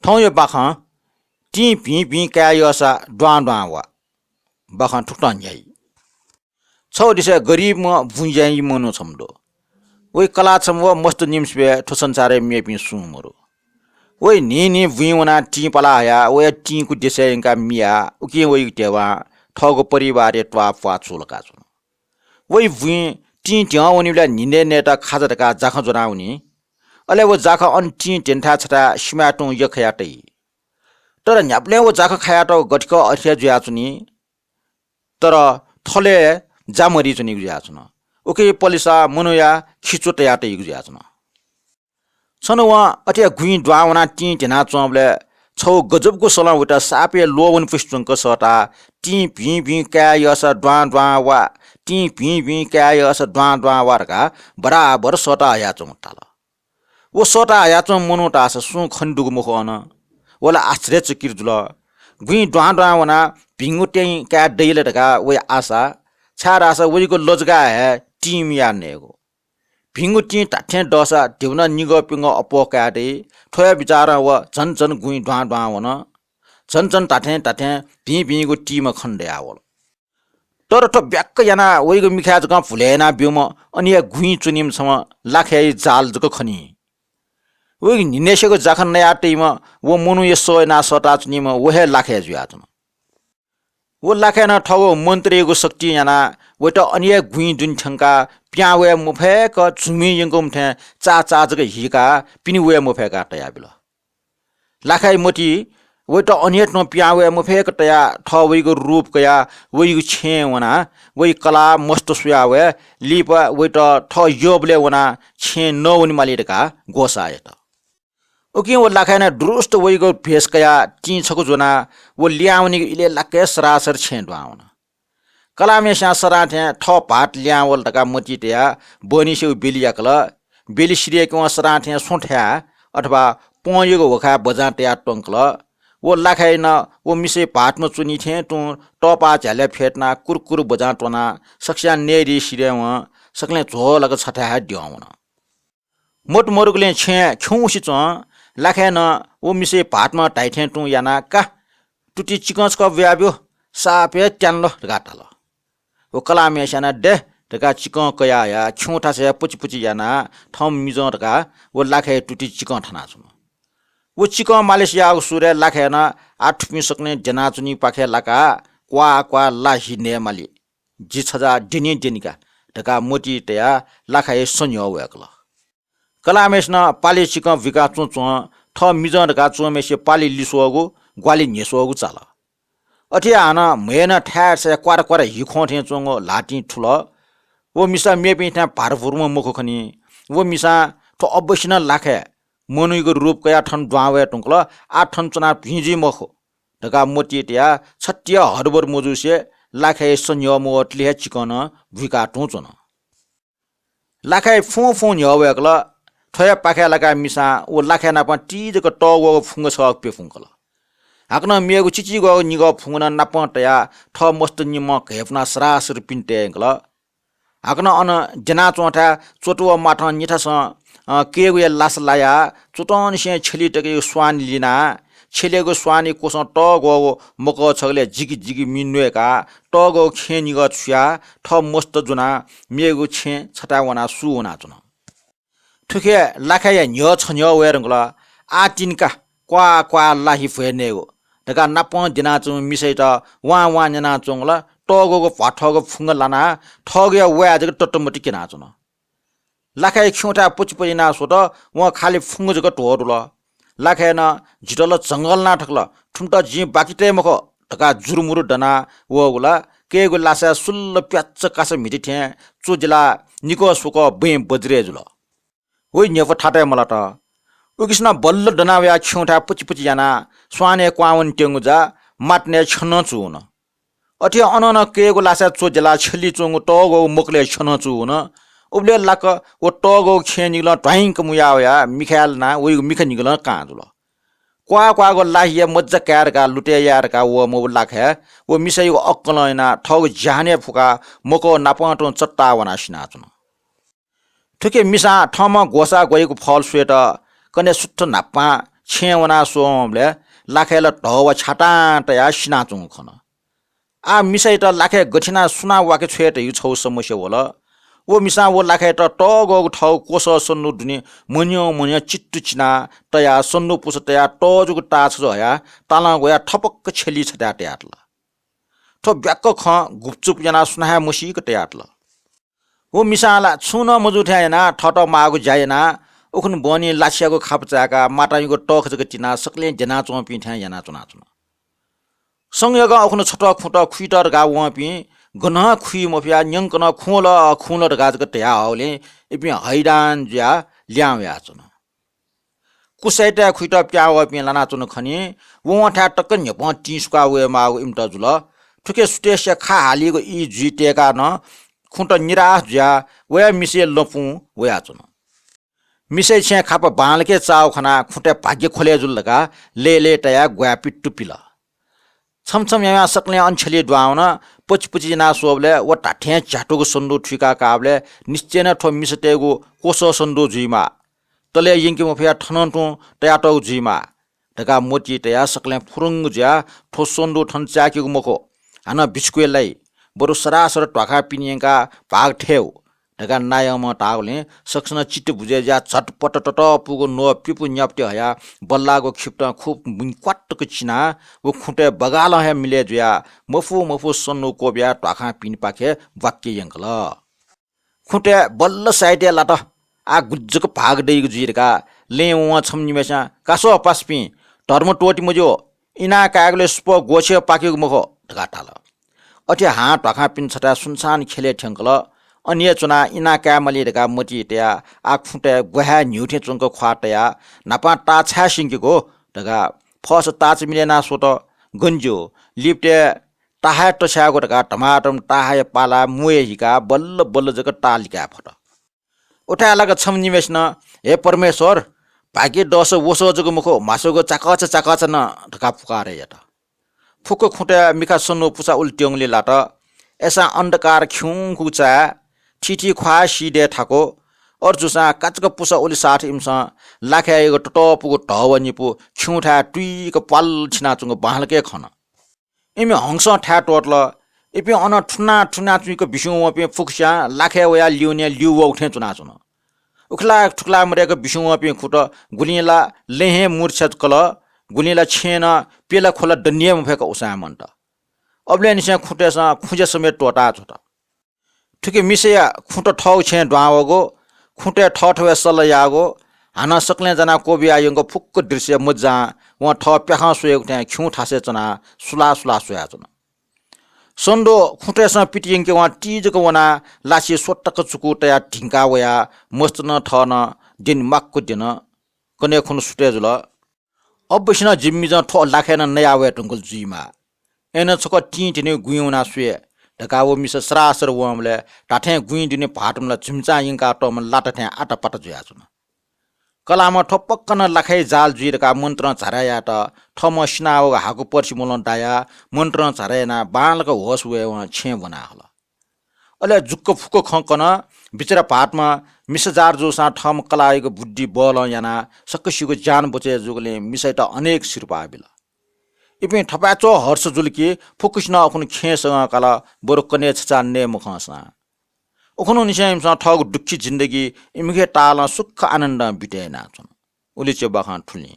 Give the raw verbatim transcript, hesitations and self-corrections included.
थौंया बाखं, तिं भिं भिं काय् यःसा द्वां द्वां वा। बाखं थुकथं न्ह्याइ। छगू देशय् गरिबम्ह बुँज्याइम्ह मनू छम्ह दु। वइ कलाः छम्ह व मस्त निम्ह सिबय् थ्व संसारय् मेपिं सुं मदु। वइ न्हिं न्हिं बुँइ वनाः तिं पाला हयाः वया तिंकु देशय् यंकाः मियाः उकिं वइगु ध्यबां थःगु परिवारया त्वाः प्वाः चूलाकाच्वन। वइ बुँइ तिं ध्यं वनीबलय् न्हिनय् नयेत खाजा धकाः जाखँ ज्वनावनी। अले व जाखँ अन तिं ध्यनेथाय् छथाय् सिमाय् तुं यख्खाया तइ। तर न्ह्याबलें व जाखँ खायातःगु गथिकः अथे हे जुयाच्वनी। तर थलय् जा मदीच्वनीगु जुयाच्वन। उकिं पलेसा मनूया खिचु तयातइगु जुयाच्वन। छन्हु वं अथे गुँइ द्वां वनाः तिं ध्यनाच्वंबलय् छगू गजबगु सलं वइत सापय् ल्वःवनेपुसे च्वंक सःताः तिं भिं भिं काय् यःसा द्वां द्वां वा, तिं भिं भिं काय् यःसा द्वां द्वां वा धकाः बराबर सःताः हयाच्वंगु ताल। व सःताः हयाच्वंम्ह मनू धाःसा सुं खने दुगु मखु अन। व ला आश्चर्यचकित जुल। गुँइ द्वां द्वां वनाः भिंगु तिं काये दइ ला धकाः वया आशा, छाय्धाःसा वइगु लजगाः हे तिं मियाः नयेगु। भिंगु तिं धात्थें दःसा धिबा नं निगः पिगः अप्वः काये दइ। थ्व हे बिचारं व झन झन गुँइ द्वां द्वां वन। झन झन धात्थें धात्थें भिं भिंगु तिंम्ह खने दयावल। तर थ्व ब्याक्क यानाः वइगु मिखाय् जकं भुले याना ब्यूम्ह अन हे गुँइ च्वनीम्ह छम्ह लाखाया जाल जक खनी। वइगु न्हिनय्सिगु जाखँ नया तइम्ह व मनूया सः यानाः सःताच्वनीम्ह व हे लाखाया जुयाच्वन। व लाखाय् नं थःगु मन्त्रयागु शक्तिं यानाः वइत अन हे गुँइ दुने थ्यंकाः पिहां वये मफय्क झुम्हि यंकूम्ह थें चाः चाः जक हीकाः पिने वये मफय्काः तयाबिल। लाखाया मतिइ वइत अन हे तुं पिहां वये मफय्क तयाः थः वइगु रूप कयाः वइगु छेँय् वनाः वइ कलाः मस्त स्वयाः वये, लिपा वइत थः यःबलय् वनाः छेँय् नवने माली धकाः ग्वसाः यात। उकिं व लाखाय् नं दुरुस्त वइगु भेष कयाः तिं छकू ज्वनाः व लिहां वनीगु इलय् लाक्क हे सरासर छेँय् दुहां वन। कलाःम्हय्सियां सदां थें थः भाःत लिहां वल धकाः मतिइ तयाः बहनीसेगु ब्यलि याकल। ब्यलि सिधय्केवं सदां थें स्वँ थाय् अथवा पंयागु ह्वखाय् बजां तयाः त्वंकल। व लाखाय् नं व मिसाया भाःतम्ह च्वनी थें तुं तःपाः झ्यालय् फ्यतुनाः कुरकुर बजां त्वनाः सकसियां नयेदी सिधय्वं सकलें झ्वःलाक छथाय् हे द्यं वन। मत मरुगुलिं छेँय् खिउँसे च्वं लाखाय् नं व मिसाया भाःतम्हं धाइ थें तुं यानाः का, तुति चिकं छकः बुयाब्यु, साप हे त्यानल धकाः धाल। व कलाःम्हय्सियां नं दे धकाः चिकं कयाः हयाः खिउँथासय् पुचि पुचि यानाः थःम्ह मिजं धकाः व लाखाया तुति चिकं थानाच्वन। व चिकं मालिस याःगु सुरय् लाखाय् नं आः थुपिं सकलें द्यनाच्वनीपाखे लाकाः क्वाः क्वाः ला हि नये माली। जि छजाः द्यनी द्यनी का धकाः मतिइ तयाः लाखाया सः न्ह्यः वय्कल। कलाःम्हय्सिनं पालय् चिकं बुइका च्वं च्वं थः मिजं धकाः च्वंम्हय्सिया पालि लिस्वःगु, ग्वालि न्ह्यस्वःगु चाल। अथे हे हानं म्हय् नं थाय् थासय् क्वार क्वार हि ख्वं थें च्वंगु ल्हातिं थुल। व मिसा मेपिं थें भारभुरुम्ह मखु खनी। व मिसां थ्व अवश्य नं लाखाय् मनूयागु रूप कयाः थन दुहां वये धुंकल, आः थन च्वनाः भिं जुइ मखु धकाः मतिइ तयाः छतिया हडबड मजूसे लाखाया सः न्ह्यः मवतले हे चिकं नं बुइका तुं च्वन। लाखाया फुं फुं न्ह्यः वय्कल। थ्व हे पाखे लाकाः मिसां व लाखाया नाप ति जक तःग्वःगु फुंग छगः प्यफुंकल। हाकनं मेगु चिचिग्वःगु निगः फुंग नं नापं तयाः थः मस्त निम्हं घय्पुनाः सरासर पिने तये यंकल। हाकनं अन द्यनाच्वंथाय् च्वतुव माथं निथासं, अ, कय्गुया लासा लायाः च्वतंनिसें छ्यली तकयागु स्वानि लिनाः छ्यलीगु स्वानि क्वसं तःग्वःगु मकः छगलय् जिगि जिगि मि न्वय्काः तःग्वःगु खेँय् निगः छुयाः थः मस्त ज्वनाः मेगु छेँय् छथाय् वनाः सू वनाच्वन। थुखे लाखाया न्ह्यः छ न्ह्यः वये धुंकल। आः तिनि का, क्वाः क्वाः ला हि भ्वय् नयेगु धकाः नापं द्यनाच्वंम्ह मिसायात वां वां न्यनाच्वंगु ला तःग्वःगु भ्वाथःगु फुंग लानाः थःग्वया वाय् जक ततमति क्यनाच्वन। लाखाया खिउँथाय् पुचि पुचि यानाः स्वत, वं खालि फुंग जक ध्वदुल। लाखाय् नं जितः ला झंगः लाना थकल, थुमित जिं बाकि तये मखु धकाः जुरुमुरु दनाः वःगु ला कय्गु लासाय् सुल्ल प्याच्च कासा म्हिति थें च्वजिलाः निकः स्वकः बँय् बज्रय् जुल। वइ न्ह्यब्वः थातय् मलात। उकिसनं बल्ल दना वयाः खिउँथाय् पुचि पुचि यानाः स्वानय् क्वहां वनेत्यंगु जा मातनय् छ्यनं चूवन। अथे हे अनं नं कय्गु लासाय् च्वजिलाः छ्यली च्वंगु तःग्वःगु मकलय् छ्यनं चूवन। उबलय् लाक्क व तःग्वःगु खेँय् निगलं ध्वाइंक मुया वयाः मिखाय् लानाः वइगु मिखा निगलं कां जुल। क्वाः क्वाःगु ला हिया मज्जा काये धकाः लुतय् याये धकाः वःम्ह व लाखाय् व मिसायागु अक्कलं यानाः थःगु ज्याहानय् फुकाः मकः नापं तुं चत्ताः वनाः सिनाच्वन। थुखे मिसां थःम्हं ग्वसाः ग्वयागु फल स्वयेत कन्हय् सुथ न्हापां छेँय् वनाः स्वःवंबलय् लाखाय् ला धः वा छ्यातां तयाः सिनाच्वंगु खन। आः मिसायात लाखाय् गथे यानाः सुनां वाके छ्वये धइगु छगू समस्या वल। व मिसां व लाखायात तःग्वःगु थःगु क्वसः सन्दू दुने मन्यं मन्यं चित्तु चिनाः तयाः सन्दू पुसा तयाः तःजुगु ताः छजु हयाः तालं ग्वयाः थपक्क छ्यली छथाय् तयातल। थ्व ब्याक्क खँ गुपचुप यानाः सुनां हे मसीक तयातल। व मिसां ला छुं नं मजू थें यानाः थःत माःगु ज्या यानाः उखुन्हु बहनी लाछ्यागु खापा चाय्काः मातांयागु तःख जक तिनाः सकलें द्यनाच्वंपिं थें यानाच्वनाच्वन। संयोगं उखुन्हु छथः खुँत खुइत धकाः वंपिं गनं खुइ मफयाः न्यंकनं खुँ वल, खुँ वल धकाः जक धयाहःगुलिं इपिं हैरान जुयाः लिहां वयाच्वन। कुसाइताय् खुइत पिहां वःपिं लानाच्वन खनी। वंवंथाय् तक न्ह्यपं तिंसुका वयेमाःगु इमित जुल। थुखे सुथय्सिया खा हालीगु ई जुइ तय्काः नं खुँत निराश जुयाः वया मिसाया लँपुं वयाच्वन। मिसाया छेँय् खापा बांलाक चाःगु खनाः खुँतय् भाग्य ख्वलय् जुल धकाः लय्‌लय्‌तायाः ग्वाये पित्तु पिल। छम्ह छम्ह यायां सकलें अन छ्यली दुहां वन। पचिपचि यानाः स्वःबलय् व धात्थें झ्यातुगु सन्दू थुइका काःबलय् निश्चय नं थ्व मिसातय्गु क्वसः सन्दू जुइमाः। तलय् यंके मफयाः थनं तुं तयातःगु जुइमाः धकाः मतिइ तयाः सकलें फुरुंग जुयाः थ्व सन्दू थन चाय्केगु मखु, हानं बिस्कुय् लाइ, बरु सरासर ध्वाखां पिने यंकाः भाग थय् वु धकाः नायःम्हं धाःगुलिं सकसिनं चित्त बुझे जुयाः झटपट ततःपुगु न्वः प्यपु न्यापति हयाः बल्लाःगु खिपतं खुब मिंक्वातक चिनाः व खुँतय् बगालं हे मिलय् जुयाः मफु मफु सन्दू क्वबियाः ध्वाखां पिनेपाखे ब्वाके यंकल। खुँतय् बल्ल साइतय् लात। आः गुलि जक भाग दइगु जुइ धकाः लँय् वंवं छम्ह निम्हय्सिं, "का स्व पासापिं, धर्म त्वःति मज्यू, इनाः कायेगुलय् सुपः ग्वःछि हे पाकेगु मखु" धकाः धाल। अथे हां ध्वाखां पिने छथाय् सुनसान ख्यलय् थ्यंकल। अन हे च्वनाः इनाः काये माली धकाः मतिइ तयाः आः खुँतय् ग्वाहाय् न्ह्यू थें च्वंक ख्वाः तयाः न्हापां ताः छाय् स्यंकेगु धकाः फस ताःचा मिले यानाः स्वत। गन ज्यू, लिपतय् ताहाय् तछाय्गु धकाः धमाधम ताहाया पालाय् मुँया हिकाः बल्ल बल्ल जक ताः लिकाये फत। उथाय् लाक छम्ह निम्हय्सिनं, "हे परमेश्वर, भाग्य दःसा वसः जक मखु, म्हासःगु चाकःचा चाकःचा नं" धकाः पुकार यात। फुक्क खुँतय् मिखा सन्दू पुसा उलि त्यंगुलि लात। अय्सां अन्धकार खिउँखु चाय्, थीथी ख्वाः सी दये थाकु। अथे जूसां काचाक्क पुसा उलि साथ इमिसं लाखाय् याइगु ततःपुगु धः व निपु खिउँथाय् तुइक प्वाल थिनाच्वंगु बांलाक खन। इमि हंसं थाय् त्वःतल। इपिं अन थुना थुना च्वंक बिस्युं वंपिं फुक्कस्यां लाखाय् वयाः लिउने ल्यू वःगु थें च्वनाच्वन। उखेलाः थुखेलाः मदय्क बिस्युं वंपिं खुँत गुलिं ला लँय् हे मूर्छा कल, गुलिं ला छेँय् नं प्यला ख्वला दने हे मफय्क उसाँय् मन्त। अबलय्निसें खुँतय्सं खुँज्या समेत त्वःता छ्वत। थुखे मिसाया खुँत थःगु छेँय् दुहां वःगु, खुँतय् थःथवय् सल्लाह याःगु, हानं सकलें जानाः क्वबिया यंगु फुक्क दृश्य मज्जां वं थः प्याखं स्वयागु थें खिउँ थासय् च्वनाः सुलाः सुलाः स्वयाच्वन। सन्दू खुँतय्सं पित यंके वं ति जक वनाः लाछि स्वतक चुकू तयाः धिंकाः वयाः मस्त नं थः नं द्यने म्वाक्क द्यन। कन्हय् खुन्हु सुथय् जुल। अवश्य नं जिमि मिजं थ्व लाखाय् नं नया वये धुंकल जुइमाः। अय्नं छकः तिं धिने गुँइ वनाः स्वये धकाः व मिसा सरासर वंबलय् धात्थें गुँइ दुने भाःतम्ह ला झिमिचां यंकातःम्ह लाता थें आतापाता जुयाच्वन। कलाःम्ह थ्व पक्क नं लाखाया जाल जुइ धकाः मन्त्रं झारा यायेत थःम्हं सिनावःगु हाकुपंक्षी मुलं दायाः मन्त्रं झारा यानाः बांलाक होस वयेवं छेँय् ब्वना हल। अले जुक्क फुक्क खँ कन बिचारा भाःतम्ह मिसा जात जूसां थःम्ह कलाःयागु बुद्धि बलं यानाः सकसिगु ज्यान बचय् जूगुलिं मिसायात अनेक सिरपाः बिल। इपिं थपाय्च्वः हर्ष जुल कि फुक्कसिनं उखुन्हु खेँ सगं काल, बरु कन्हय् छचाः नये मखंसां। उखुन्हुनिसें इमिसं थःगु दुःखी जिन्दगी इमिके तालं सुख आनन्दं बिते यानाच्वन। उलि च्वय् बाखं थुलि।